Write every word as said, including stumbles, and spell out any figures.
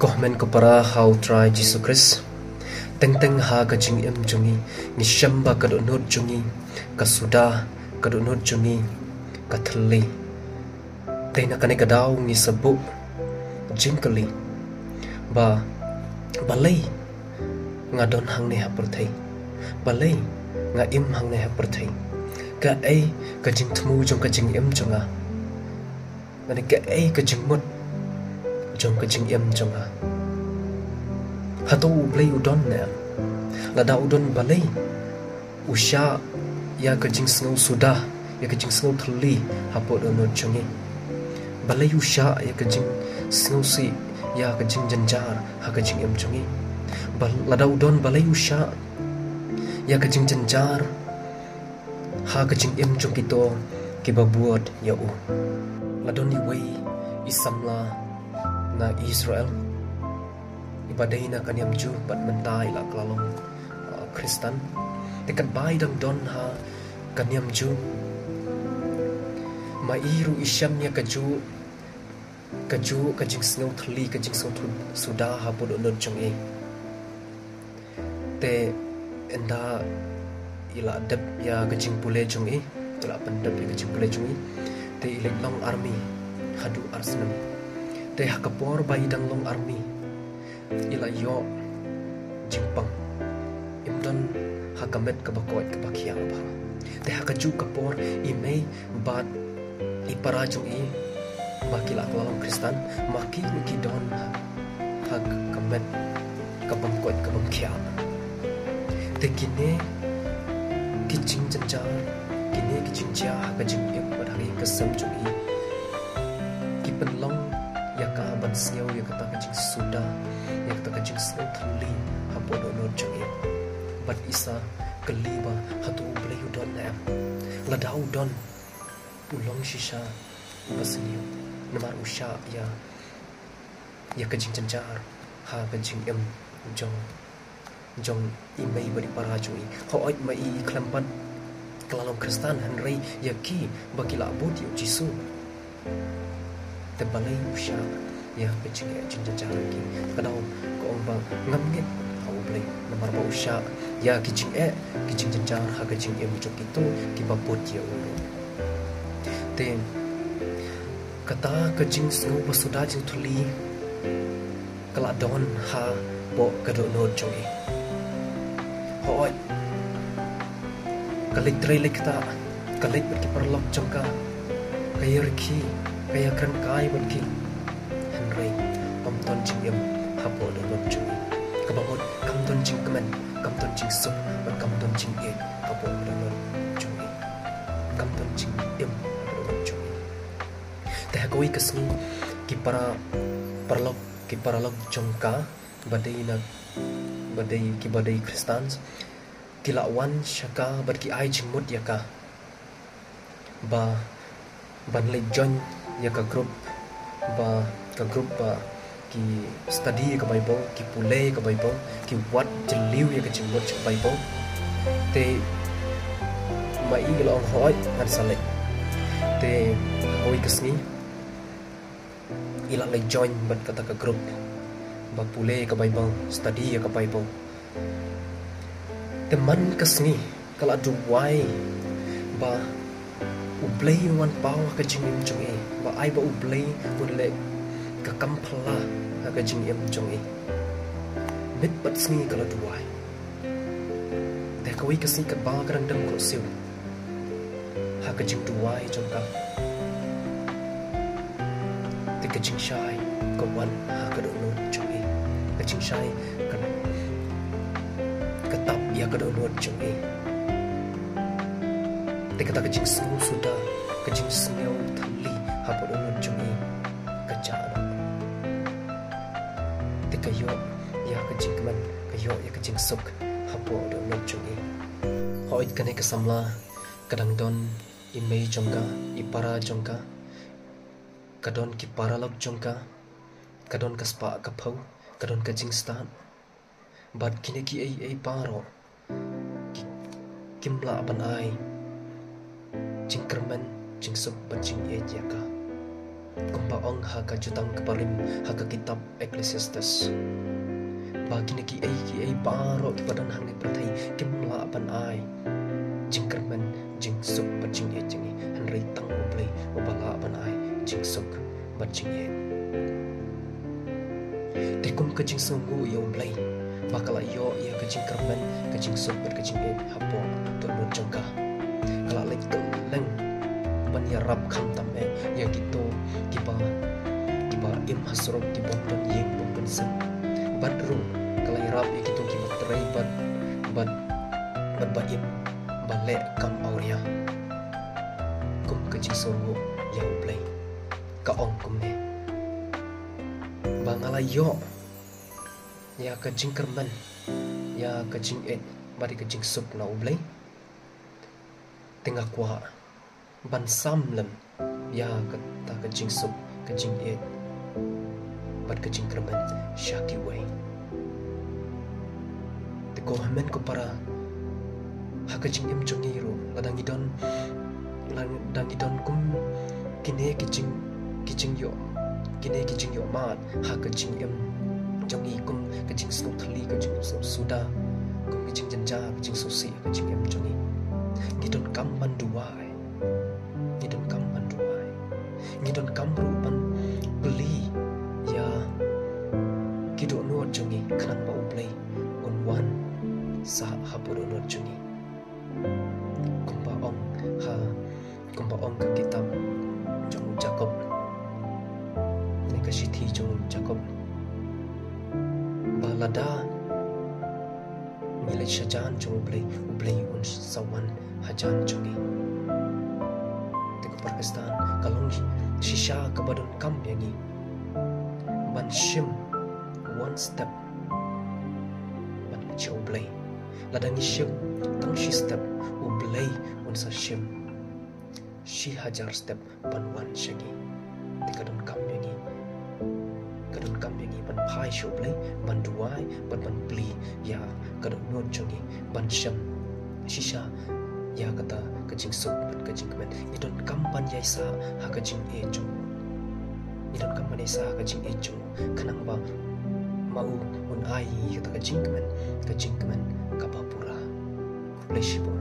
Ko hynmen ko para ha U Trai Jisu Khrist. Teng teng ha ka jingim jong ngi, ngi shem ba ka dohnud jong ngi ka suda, ka dohnud jong ngi ka thylli. Te na kane ka daw ngi sa buh jingkylli ba, balei nga don hangne ha pyrthei? Balei nga im hangne ha pyrthei? Kaei ka jingthmu jong ka jingim jong nga? Lane kaei ka jingmut jong ka jingim jong nga? Hato U Blei u don ne em? Lada u don, balei u shah ïa ka jingsngew suda, ïa ka jingsngew thylli hapoh dohnud jong ngi? Balei u shah ïa ka jingsngewsih, ïa ka jingjynjar ha ka jingim jong ngi? Bal-, lada u don, balei u shah ïa ka jingjynjar ha ka jingim jong kito kiba bud ïa u? La don iwei i samla na Israel iba dei na ka niam Jiw bad mynta i la kylla long, uh, Khristan. Te katba i dang don ha ka niam Jiw, ma i ruh i shem ïa kajuh, kajuh ka jingsngew thylli, ka jingsngew thu-, suda hapoh dohnud jong i. Te ynda i la dep ïa ka jingpule jong i, i la pyndep ïa ka jingpule jong i, te i leit long army haduh ar snem. Te ha ka por ba i dang long army, i la ïoh jingpang. Im don ha ka met kaba koit kaba khiah bha. Te ha kajuh ka por i mei bad i para jong i ba ki la kylla long Khristan, ma ki ruh ki don ha ka met ka bym koit ka bym khiah. Te kine ki jingjynjar, kine ki jingjia ha ka jingim bad ha ka ïing ka sem jong i, ki pynlong ïa ka ban sngew ïa kata ka jingsuda, ïa kata ka jingsngew thylli hapoh dohnud jong i. Bad i sa kylli ba, hato U Blei u don ne em? Lada u don, u long shisha uba sniew, namar u shah ïa, ïa ka jingjynjar ha ka jingim jong, jong i mei bad i para jong i. Hooid, ma i i khlem pat kylla long Khristan, hynrei ïa ki ba ki la bud ïa U Jisu, te balei u shah ïa ka jingeh jingjynjar ha ki? Ka daw ka ong ba ngam ngeit ha U Blei namar ba u shah ïa ki jingeh ki jingjynjar ha ka jingim jong kito kiba bud ïa u ruh. Te kata ka jingsngew ba suda, jingthylli, ka la don hapoh ka dohnud jong i. Hooid, ka leit trei leit ktah, ka leit bad ki paralok jong ka, ka ïa rkhie, ka ïa kren kai bad ki. Hynrei ym don jingim hapoh dohnud jong i. Kaba mut, kam don jingkmen, kam don jingsuk, bad kam don jingïeit hapoh dohnud jong i. Kam don jingim hapoh dohnud jong i. Te ha kawei ka sngi, ki para, paralok, ki paralok jong ka ba dei na, ba dei, kiba dei Khristan, ki la wan sha ka bad ki ai jingmut ïa ka ba ban leit join ïa ka group, ba ka group ba ki study ïa ka Bible, ki pule ïa ka Bible, ki wad jylliew ïa ka jingmut jong ka Bible. Te ma i i la ong, hooid, ngan sa leit. Te ha kawei ka sngi i la leit join bad kata ka group ba pule ïa ka Bible, study ïa ka Bible. Te man ka sngi ka la duwai ba U Blei un wan paw ha ka jingim jong i, ba ai ba U Blei un leh ka kam phylla ha ka jingim jong i. Miet bad sngi ka la duwai. Te ha kawei ka sngi katba ka dang dem khohsiew ha ka jingduwai jong ka, te ka jingshai ka wan ha ka dohnud jong i. Ka jingshai ka, ka tap ïa ka dohnud jong i. Te kata ka jingsngew suda, ka jingsngew thylli hapoh dohnud jong i ka jah noh. Te ka ïoh ïa ka jingkmen, ka ïoh ïa ka jingsuk hapoh dohnud jong i. Hooid, kane ka samla ka dang don i mei jong ka, i para jong ka, ka don ki paralok jong ka, ka don ka spah ka phew, ka don ka jingstad. Bad kine kiei ei baroh ki, kim lah ban ai jingkyrmen, jingsuk bad jingïeit ïa ka. Kumba ong ha ka jutang ka barim ha ka kitab Ecclesiastes, ba kine kiei kiei baroh kiba don hangne pyrthei kim lah ban ai jingkyrmen, jingsuk bad jingïeit jong ngi, hynrei tang U Blei uba lah ban ai jingsuk bad jingïeit. Te kum ka jingsngewnguh ïa U Blei ba ka la ïoh ïa ka jingkyrmen, ka jingsuk bad ka jingïeit hapoh dohnud jong ka, ka la leit kylleng ban ïarap khamtam eh ïa kito kiba, kiba im ha surok, ki bym don ïing bym don sem. Bad ruh ka la ïarap ïa kito kiba trei bad, bad, bad ba im ba leh kam awria. Kum ka jingsngewnguh ïa U Blei, ka ong kumne: Ba nga la ïoh ïa ka jingkyrmen, ïa ka jingïeit bad ïa ka jingsuk na U Blei, te nga kwah ban sam lem ïa kata ka jingsuk, ka jingïeit bad ka jingkyrmen sha kiwei. Te ko hynmen ko para, ha ka jingim jong ngi ruh, lada ngi don, lada ngi don kum kine ki jing, ki jingïoh, kine ki jingïohmad ha ka jingim jong ngi, kum ka jingsngewthylli, ka jingsngewsuda, kum ka jingjynjar, ka jingsngewsih ha ka jingim jong ngi, ngi donkam ban duwai. Ngi donkam ban duwai. Ngi donkam ruh ban plie ïa ki dohnud jong ngi khnang ba U Blei un wan sah hapoh dohnud jong ngi. Kumba ong ha, kumba ong ka kitab jong u Jakob, ne ka shithi jong u Jakob, ba lada ngi leit shajan jong U Blei, U Blei un sa wan hajan jong ngi. Te ko para Khristan, ka long shisha kaba donkam ïa ngi ban shim one step ban leit sha U Blei. Lada ngi shim tang shi step, U Blei un sa shim shi hajar step ban wan sha ngi. Te ka donkam ïa ngi, ka donkam ïa ngi ban phai sha U Blei, ban duwai bad ban plie ïa ka dohnud jong ngi, ban shem shisha ïa kata ka jingsuk bad ka jingkmen. Ngi donkam ban ïaisah ha ka jingïeit jong u. Ngi donkam ban ïaisah ha ka jingïeit jong u, khnang ba ma u un ai ïa kata ka jingkmen, ka jingkmen kaba pura. Khublei shibun.